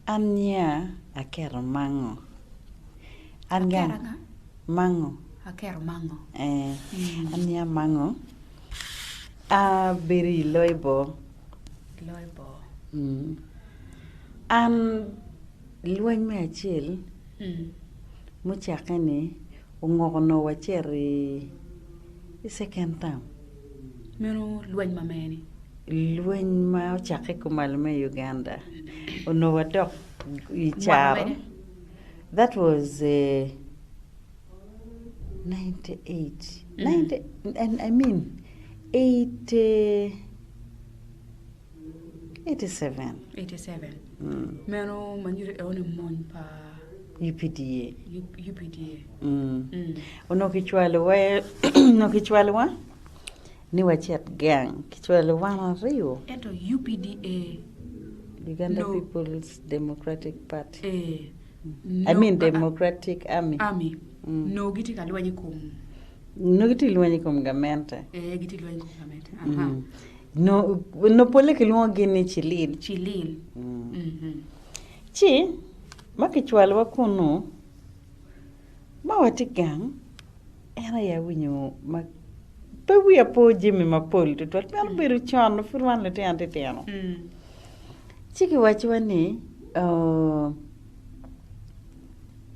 An nya aketo mango. An Aketo anga? Mango. Aketo mango. Ee, an nya mango. Abedo i Loibor. Loibor. An lweny me acel mucakke ni ongoko onongo wacito i second term. Meno lweny ma mene? Lweny ma ocakke kumalo me Uganda onongo wadok i caro that was 98 I mean 87. 87 meno ma nyuto eno ni mony pa UPDA. UPDA. Onongo kicwalowa onongo kicwalowa ni wacit gang kicwalo wan aryo. Ento UPDA Uganda People's Democratic Party. Eh, I mean Democratic Army. Army. Nongo gitye ka lweny i kom Nongo gitye lweny i kom gamente. Eh, gitye lweny i kom gamente. Aha. Nongo polle kilwongogi ni cilil. Cilil. Ci ma kicwalowa kunnu ma watye gang en aye awinyo ma pe wiya po jami mapol tutwal pien obedo con ma pud wan lutino titino. Ci kiwacciwa ni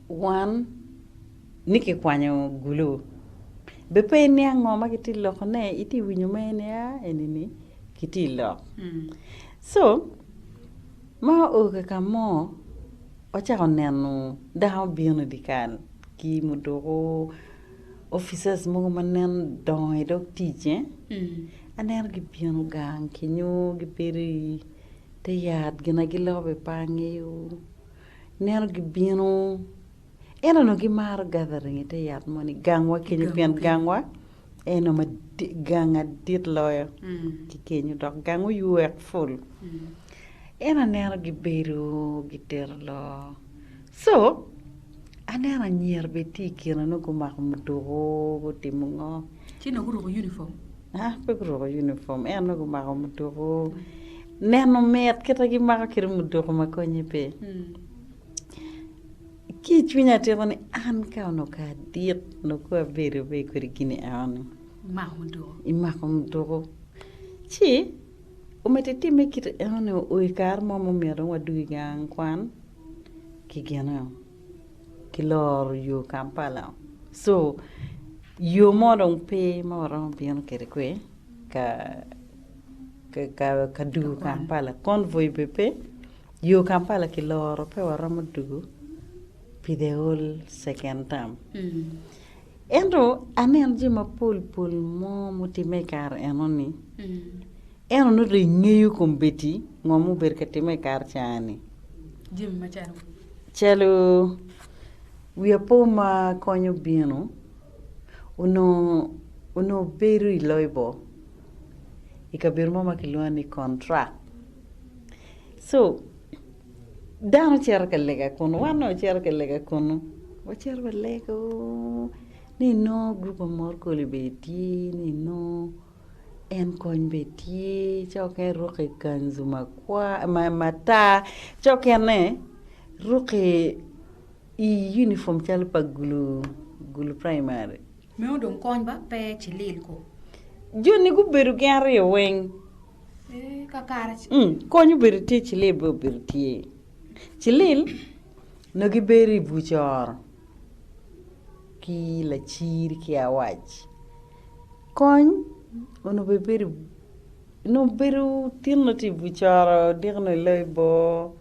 wan ni kikwanyo gulu be pe iniang ngo ma kitye lokone itye winyo mere ni aa eni-ni kitye lok. Co ma oo ka ka mo wacako neno dano bino i dyekal ki muduku officers mogo ma nen dongo i dog tic-ci aneno gibino gang kenyo gibedo i te yat gin ma giloko bene pe angeyo ineno gibino ento onongo gimaro gathering i te yat moni gangwa kenyo pien gangwa en onongo gang madit loyo ki kenyo dok gang oywek pul ento aneno gibedo gitito lok co aneno anyira bene tye i kine nongo gumako muduku gutimo ngo. Ci nongo guruko uniform? Aa pe guruko uniform ento nongo gumako muduku neno mit kit ma gimako kwede muduku ma konye pe. Ki i cwinya atito ni an ka onongo kara adit onongo kong abedo be kwede gini eno-ni. Imako muduku. Ci omyero itimme kit eno-ni oo i kare mo ma omyero dong wadug i gang kwan ki gine kiloro yo Kampala so yo mo dong pe ma waromo bino kwede kwe ka dugo Kampala convoy bene pe. Yo Kampala kiloro pe waromo dugo pi the whole second term. Ento aneno jami mapol pol mo mutimme i kare enoni, ento nongo dong ingeyo kombeddi ngo mubedo ka timme i kare ca-ni. Jami macalo? Calo wiya po ma kony obino, onongo onongo bedo i Loibor i kabedo mo ma kilwongo ni Contract. Co dano cito ka lega kunu, wan dong wacito ka lega kunu, wacito walego ni inongo gurup pa morkoli bene tye ni inongo en kony bene tye ca okene rukke kanzu makwar matar ca okene rukke i uniform calo pa gulu gulu primary. Meno dong kony ba pe cilil ko. Joni gubedo gin aryo weng. Kony obedo tye cilil bene obedo tye. Cilil nongo gibedo i buc oro ki lacir ki awac. Kony onongo bene bedo nongo bedo tin nongo tye i buc oro diki nongo iloyo bor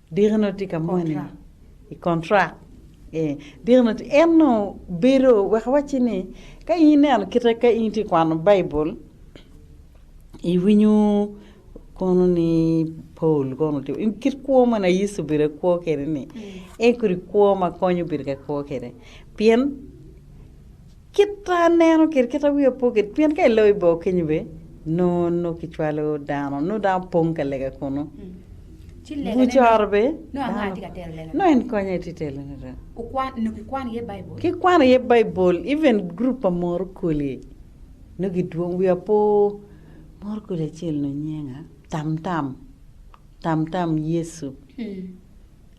diki nongo tye ka moni i kontrak diki nongo tye en nongo bedo wek awacci ni ka in ineno kite ka in itye ka kwano baibul Iwinyo kono ni Paul kono otimo kit kwo ma Yecu obedo ka kwo kwede ni en kodi kwo ma konyo obedo ka kwo kwede pien kit ma aneno kwede kit ma wiya po kwede pien ka iloyo bor kenyo bene nongo nongo kicwalo dano nongo dano pong ka lega kunu gucoro bene nongo en konyo aye tye telone dong kikwano iye baibul even gurup pa morokoli. Nongo gidwong wiya po moro kodi acel nongo nyinga tam tam tam tam Yecu.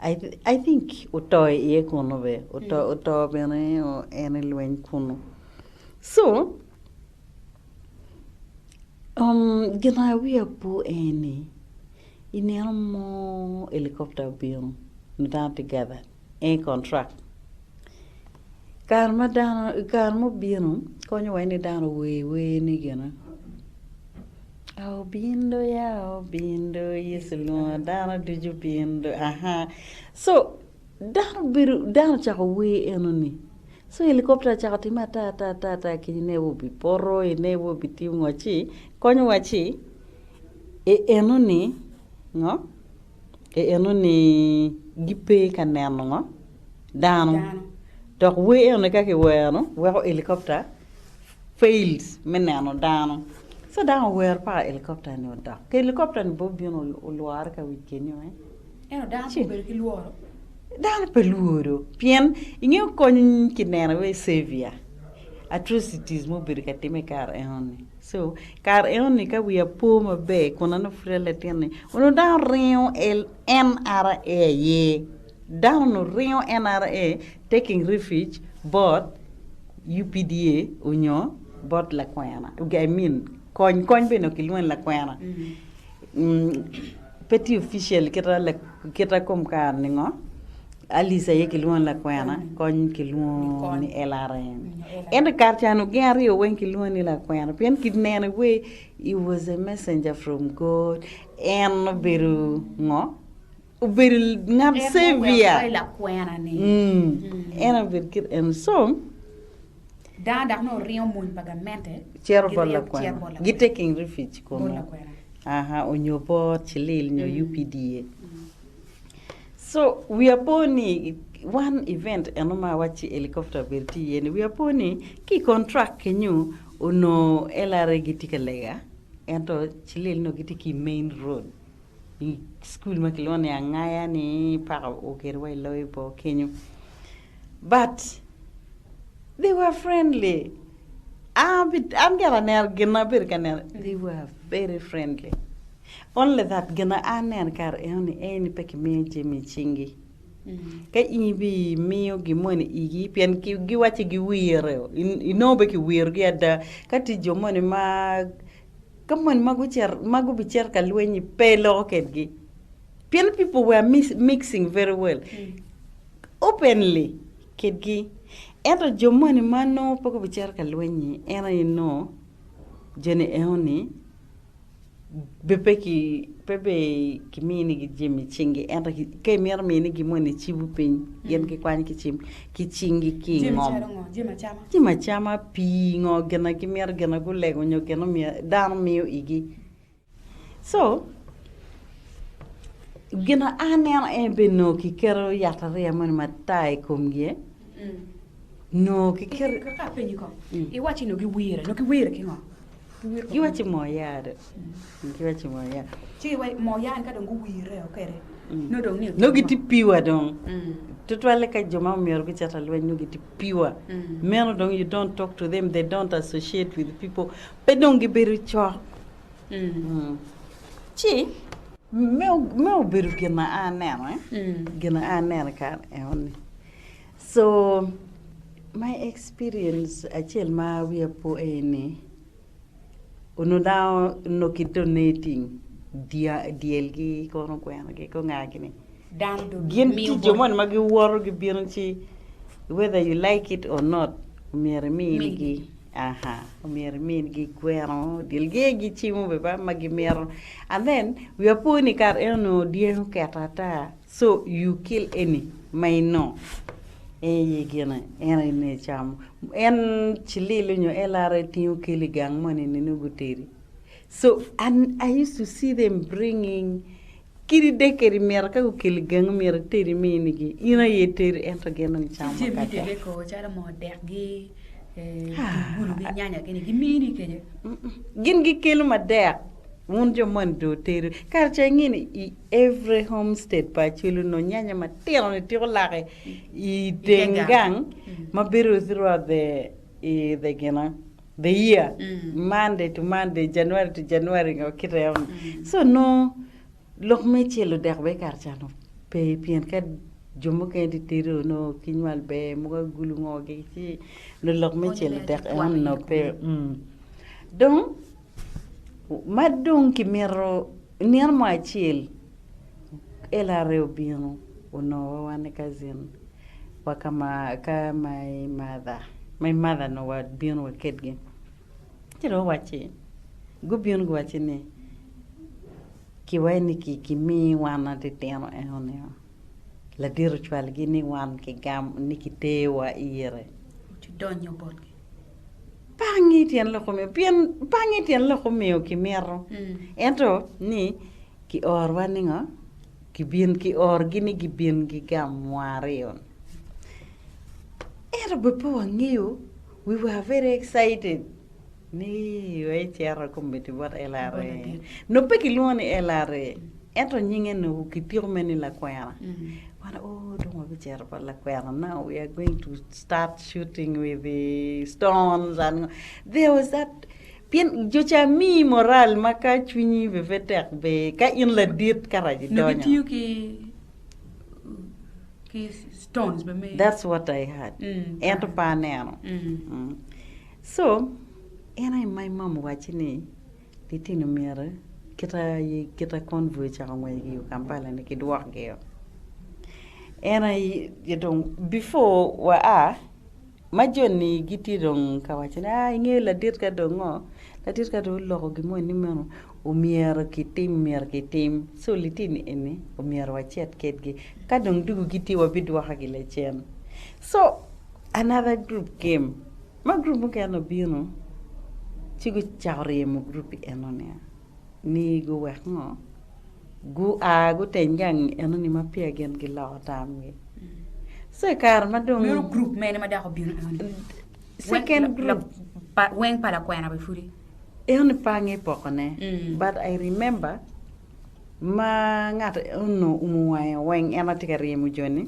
I think oto iye kunu bene, oto oto bene en i lweny kunu. So, gin ma wiya po en ni, i nino mo helicopter obino nyo dano tye gathered en i contract. Kare ma dano, i kare ma obino konyo wa ni dano ower wer ni gine, Obindo ya obindo Yecu lwongo dano ducu bindo aha so dano obedo dano ocako wer enoni so helicopter ocako time ata ata ata ata ki inebo obipoto inebo obitimo ngo ci konyo wa ci e enoni ngo e enoni gipe ka neno ngo dano dok wer enoni ka kiwero weko helicopter fails me neno dano so dano owero paka helicopter ni odok helicopter ni bene obino olwore ka wic kenyo Ento dano pe obedo ki lworo. Dano pe lworo pien ingeyo kony kineno wai savior atrocities ma obedo ka time i kare enoni so kare enoni ka wiya po maber kun an pud alatin ni onongo dano ringo NRA aye dano onongo ringo NRA taking refuge bot UPDA onyo bot lakwena I mean kony kony bene onongo kilwongo ni lakwena Pe tye official kita kom kare ni ngo Alice aye kilwongo ni lakwena kony kilwongo ni LRM ento i kare ca nongo gin aryo weng kilwongo ni lakwena pien kineno i way he was a messenger from God en obedo ngo obedo ngat savior en obedo kit eno so Dano dok nongo ringo mony pa gamente cito bot lakwena gi taking refuge kunu aha onyo bot cilil nyo UPDA so wiya po ni one event eno ma awacci helicopter obedo tye iye ni wiya po ni ki i contract kenyo onongo LRA gitye ka lega ento cilil nongo gitye ki i main road i cukul ma kilwongo ni Angaya ni paka oketo wa i loyo bor kenyo but They were friendly. An gire aneno gin ma abedo ka neno, they were very friendly. Only that gin ma an aneno kare enoni en ni pe kimiyo jami i cingi. Ka in ibimiyo gin moni igi pien giwacci giwire, inongo bene kiwirogi ada. Ka tye jo moni ma ka moni ma gucito ma gubicito ka lweny-nyi pe iloko kedgi pien people were mixing very well openly. Kitgi. Ento jo moni ma nongo pe gubicito ka lweny-nyi, en aye nongo joni enoni be pe ki pe be kiminigi jami i cinggi ento ka imito minigi moni icibo piny gin gikwanyo ki cim ki cinggi ki i Jami ngom. calo ngo? Jami acama? Jami acama, pii ngo gin ma gimito gin ma gulego nyo gin ma dano miyo igi. So, gin ma an aneno en bene nongo kiketo yatariya moni matar i komgi, nongo kiketo. Kaka apenyi kong, iwacci nongo giwire, nongo giwire ki ngo? Giwacci moo yaa do, giwacci moo yaa. Ci moo yaa-ni ka dong guwire o kwede, nongo dong ni Nongo gitye pure dong, tutwalle ka jo ma omyero gucit alweny nongo gitye pure. Meno dong you don't talk to them, they don't associate with people, pe dong gibedo cok. Ci me obedo gin ma an aneno, gin ma an aneno i kare enoni. So my experience acel ma wiya po aye ni onongo dano onongo ki donating dyelgi kono gwenogi ki ngagi-ni. Gin tye jo moni ma giwoto gibino ci whether you like it or not myero iminigi. Aha, omyero imingi gweno, dyelgi gicimo bene ba ma gimito. And then wiya po ni kare eno onongo dyangi oketo ata, so you kill any ma inongo en aye gine, en aye nongo icamo. En cilil nyo LRA tingo kelo i gang moni nongo gutedi. So and I used to see them bringing Kadi dek kadi mito ka gukelo i gangi myero ited iminigi. In aye itedi ento gin dong gicamo Jami makate. tede ko calo moo dekgi, mutungulu ki nyanya gini gimini kede? Gin gikelo madek, wun jo moni dong wutedo. Kare ca inge ni i every homestead pa Acholi onongo nyanya matino ni tiko lake i teng gang ma bedo throughout the i the gina the year Monday to Monday, January to January ngo kite eno. So nongo lok me celo dek bene kare ca nongo. Pe pien ka jo mukene tye tedo nongo ki nywal ber mogo agulu ngo gi ci nongo lok me celo dek eno nongo pe. Dong ma dong kimito nino mo acel LRA obino onongo wa wan i cousin wa ka my mother, my mother onongo wabino wa kedgi ci dong owacci gubino guwacci ni Kiwaco ni kimi wan matitino enoni ladit ocwalogi ni wan kigam ni kiterwa ire. Ci donyo botgi. Pe ange tyen lok omiyo pien pe ange tyen lok omiyo kimito ento ni kiorowa ningo kibin kiorogi ni gibin gigam wan aryo-ni. Ento bene pe wangeyo we were very excited. Ni wek icito kombeddi bot LRA. Nongo pe kilwongo ni LRA, ento nyinge nongo kitiko mere ni lakwena. Wan oo dong wabicito bot lakwena now we are going to start shooting with the stones and there was that pien jo ca miyi moral ma ka cwinyi bene pe tek be ka in ladit ka rac Nongo idonyo. gitiyo ki ki stones be me That's what I heard. Ento pe aneno. So, en aye my mom owacci ni litino myero kita kita convoy ocako ngwec i Kampala ni kidwok gi o. En aye dong before wa a ma joni gitye dong ka waco ni aa ingeyo ladit ka dong ngo ladit ka dong oloko gin moni ni meno omyero kitim myero kitim so litini eni omyero wacit kedgi ka dong dugo gitye wabidwoko gi lacen. So another group came. Ma gurup mukene obino ci gucako ryemo gurup enoni ni guwek ngo gua guteny gang enoni ma peya gin giloko tamgi. So i kare ma dong Meno gurup mene ma dok obino enoni? Second group. Weng pa lakwena bene pudi? Enoni pe ange pokone but I remember ma ngat eno oumo wange weng en aye tye ka ryemo joni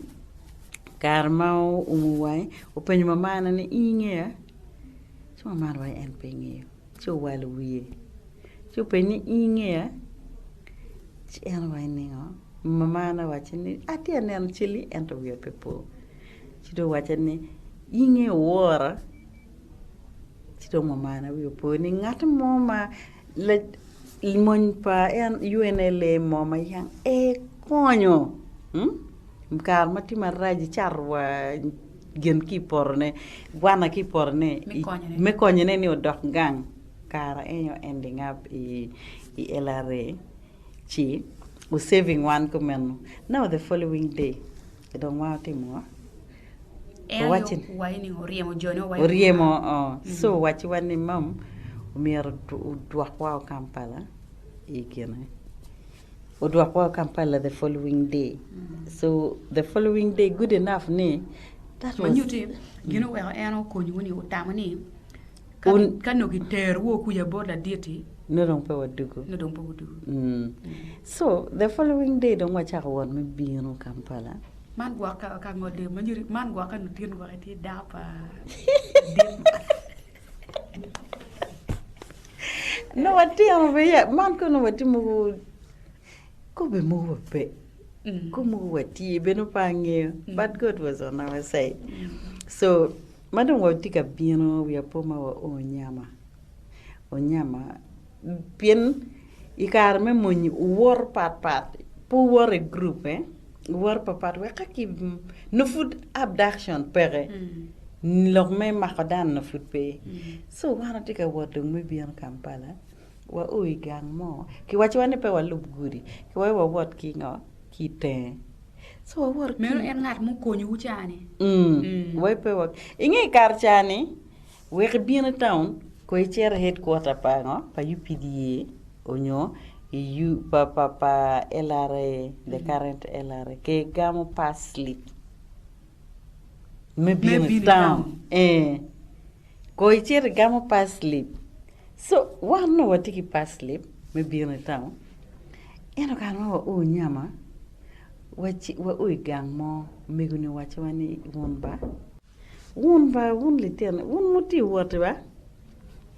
Kare ma oumo wange, openyo mamane ni, In ingeya? Ci mamane owaco ni en pe ngeyo. Ci owalo wiye. Ci openye ni, In ingeya? Ci en owaco ningo? Mamane owacce ni, Atye ka neno calli ento wiya pe po. Ci dong owacce ni, In ingeyo wora? Ci dong mamane wiye opo ni ngat mo ma mony pa UNLA mo ma yam ekonyo. I kare ma tye marac icato wa gin ki i potone gwana ki i potone me konyone ni odok gang kara enyo ending up i LRA ci o saving wan kumeno now the following day dong wan watimo ngo? Oryemo so owacci wa ni mom myero odwokwa Kampala i gine. Odwokwa Kampala the following day. So the following day good enough ni that was. Manyuti gin oweko en okonyowu ni otamo ni ka ka nongo giterowu kuca bot ladit-ti Nongo dong pe wadugu. nongo dong pe wudugu. Mm. So the following day dong wacako wot me bino Kampala. Man gwok ka ka ngol manyuti man gwok ka nongo tin gwok itye dako pa ladit. Nongo watino be ya, man kono watye mogo kobbe mogo wa pe, kobbe mogo watye bene pe angeyo but God was on our side. So ma dong watye ka bino wiya po ma wao nyama, onyama pien i kare me mony wuwoto patpat pe wuwoto i gurup eh. Wor papat wek ka ki nongo pud abduction peke lok me mako dano nongo pud pe so wan watye ka wot dong me bino Kampala wa o i gang mo kiwacciwa ni pe walub gudi kiwaci wawot ki ngo ki itenge so wawoto ki Meno en ngat mukonyowu ca-ni? Wai pe wa inge i kare ca-ni wek ibin i taun ko icit i headquarter pa ngo pa UPDA onyo i pa pa pa LRA the current LRA ke gamo pass slip me bino i town ee ko icito igamo pass slip so wan onongo watye ki pass slip me bino i town ento kare ma wao nyama wao i gang mo omego ni owacciwa ni wun ba Wun ba, wun litino, wun mutye wot-ti ba,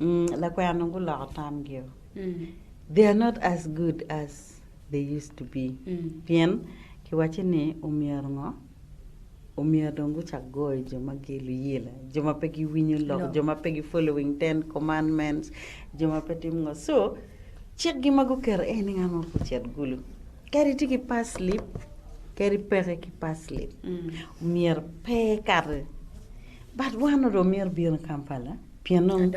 lakwena dong guloko tamgi o. They are not as good as they used to be. Pien. Kiwacci ni omyero ngo? Omyero dong gucak goyo jo ma giluyela, jo ma pe giwinyo lok, jo ma pe gi following ten commandments, jo ma pe timo ngo. So, cikgi ma guketo en ni ngat mo pe ocit gulu. Kadi itye ki pass slip, kadi peke ki pass slip, omyero pe ikati. But wan onongo myero bino Kampala pien nongo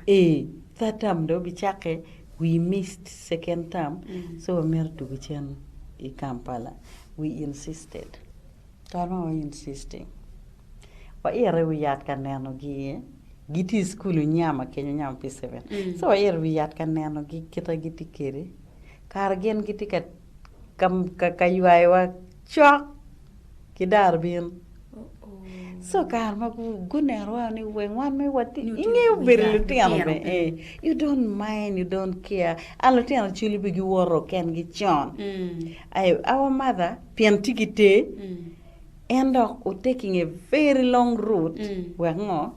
ee third term dong obicakke, we missed second term, so wamito tugo cen i Kampala. We insisted. Kare ma wa insisting, waito i wi yat ka nenogi, gitye i cukul onyama kenyo onyama P7. So waito i wi yat ka nenogi kite gitye kwede, kare gin gitye ka ka ywayowa cok ki darubin. So kare ma gunenowa ni weng wan mere watye, ingeyo bedo lutino bene, you don't mind, you don't care, and lutino cwiny be giwoto kengi con. Our mother pien tye ki ter, en dok o taking a very long route wek ngo,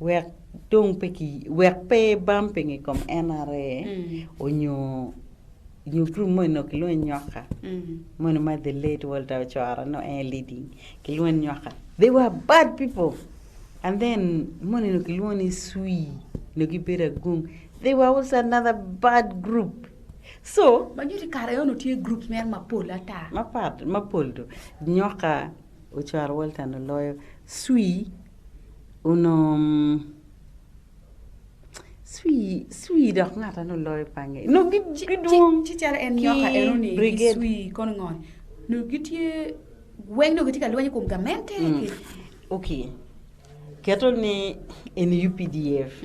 wek dong pe ki, wek pe bumping i kom NRA onyo nyo group moni onongo kilwongo ni nyoka moni ma the late Walter Ochora nongo en aye leading kilwongo ni nyoka they were bad people and then moni onongo kilwongo ni cwii onongo gibedo agung they were also another bad group so Ma nyuto i kare eno tye groups mere mapol ata. Mapat mapol do nyoka Ochora Walter onongo loyo cwii onongo Cwii dok ngat eno loyo pange nongo gidwong Ci calo en nyoka eno ni ki cwii kono ngo nongo gitye weng nongo gitye ka lweny i kom gamente ki Ok keto ni eni UPDF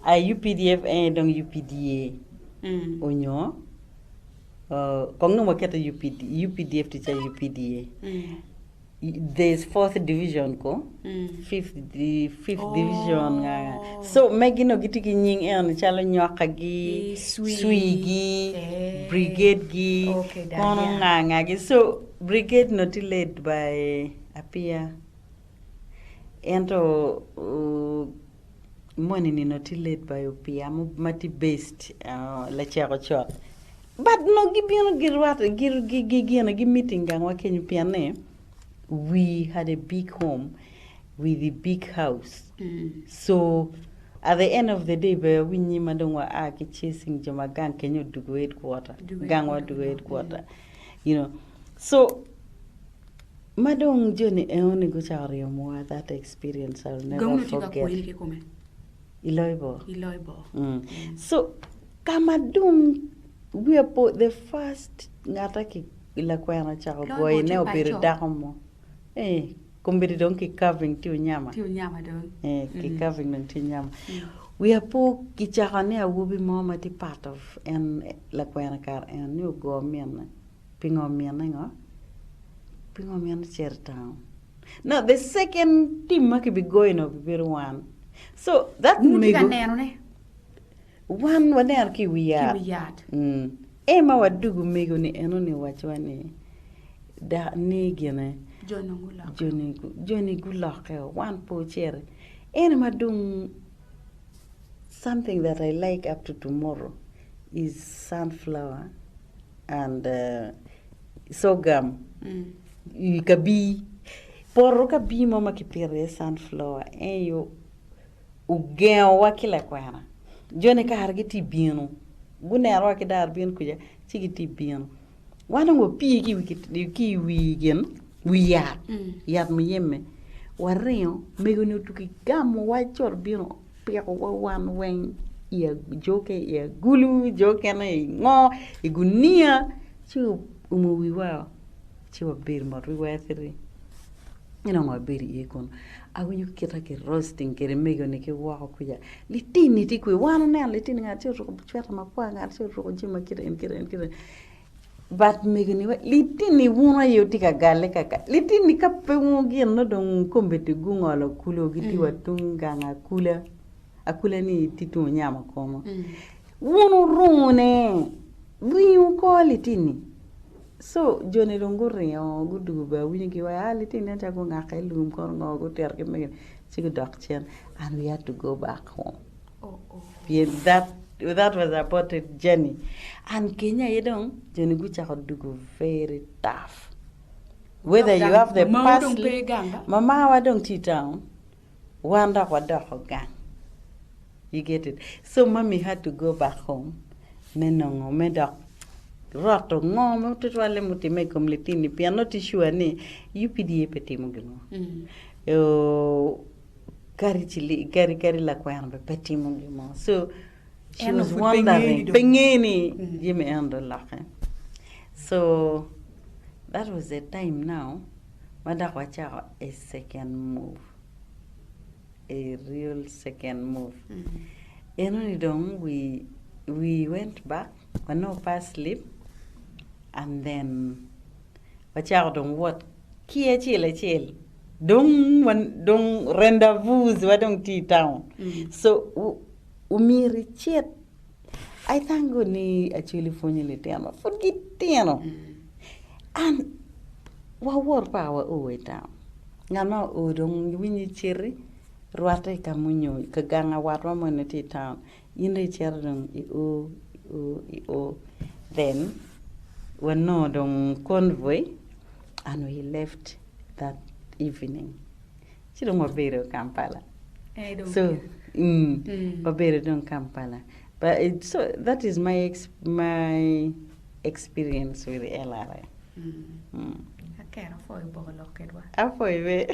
aye UPDF en aye dong UPDA onyo kong dong waketo UPDF tye calo UPDA. There is fourth division ko, fifth, fifth division nga nga. So megi nongo gitye ki nying eno calo nyoka-gi, cwii-gi, brigade-gi, kono nga nga gi. So brigade nongo tye led by Apia ento moni ni nongo tye led by Opia ma tye based Lacek Ocot. But nongo gibino girwate gigine gi meeting gangwa kenyo pien ni we had a big home with a big house so at the end of the day bene awinyi ma dong wa a ki chasing jo ma gang kenyo odugo headquarter gangwa odugo headquarter you know so ma dong joni enoni gucako ryemowa that experience I will never forget. I loyo bor. I loyo bor. So ka ma dong wiya po the first ngata ki lakwena ocako goyo ne obedo dako mo. Eh, kombeddi dong ki carving tye onyama. Tye onyama dong. Eh, ki carving dong tye onyama. Wiya po kicako ni awobi mo ma tye part of en lakwena kare en ni ogo minne. Pingo minne ngo? Pingo minne ocito i town? Now the second team ma kibigoyo ni obibedo wan. So that Wun wutye ka mego nenone wan waneno ki i wi ki yat. wi yat. Mm. E ma wadugo mego ni eno ni owacciwa ni da ni gine Jo nongo gulokke. joni joni gulokke o wan pe wuciti. Ene ma dong something that I like up to tomorrow is sunflower and uh, sorghum i kabii. Poto kabii mo ma kipito iye sunflower en aye ogengowa ki lakwena. Joni kare gitye bino, gunenowa ki daro bino kuca ci gitye bino. Wan dong wapye ki i wi gin, wi yat, yat muyeme, waringo, mego-ni otugi gamowa cut bino pikowa wan weng i jo okene i agulu, jo okene i ngo, i gunia ci oumo wiwa ci wabedo mot wiwa atir ci nongo wabedo iye kunu. Awinyo kita ki roasting kwede mego-ni ki woko kuca litini tye kwe wan oneno litini ngat acel oruko cweta makwar ngat acel oruko jami ma kite eni kite eni kite eni but mego-ni weng litini wun aye wutye ka galle kaka litini ka pe wun gin nongo dong kombeddi gungolo kulu gitye wa tung gang akula akula ni tye tung onyamo kono wun wurune ringo kor litini so joni dong guringo gudugo bene awinyo giwaco aa litini nen calo gungake i lum kono ngo gutito ki mego ci gudok cen and we had to go back home pien that that was about a journey and kenyo aye dong joni gucako dugo very tough. Whether you have the Mamawu dong pe gang ba? Mamawa dong tye i town, wan dok wadoko gang. You get it? So mummy had to go back home me nongo me dok roto ngo ma tutwalle mutimme i kom litini pien nongo tye sure ni UPDA pe timo gin mo. Kadi cili kadi kadi lakwena bene pe timo gin mo. So she En was pud pe ngeyo wondering ni dong. pe ngeyo ni jami eno dong olokke. So that was the time now ma dok wacako a second move. A real second move. Enoni dong we we went back wanongo pe asleep and then wacako dong wot ki acel acel dong dong rendezvous wa dong tye i town so omyero icit I thank God ni Acholi pwonyo litino ma pud gitino and wawot pa wa o i town ngat ma oo dong iwinyo iciti rwatte i ka munyo ka gang watwa moni tye i town in dong icito dong i o i o i o then wanongo dong convoy and we left that evening ci dong wabedo Kampala so wabedo dong Kampala but it so that is my my experience with LRA. Akero apwoyo boko lok kedwa. Apwoyo be.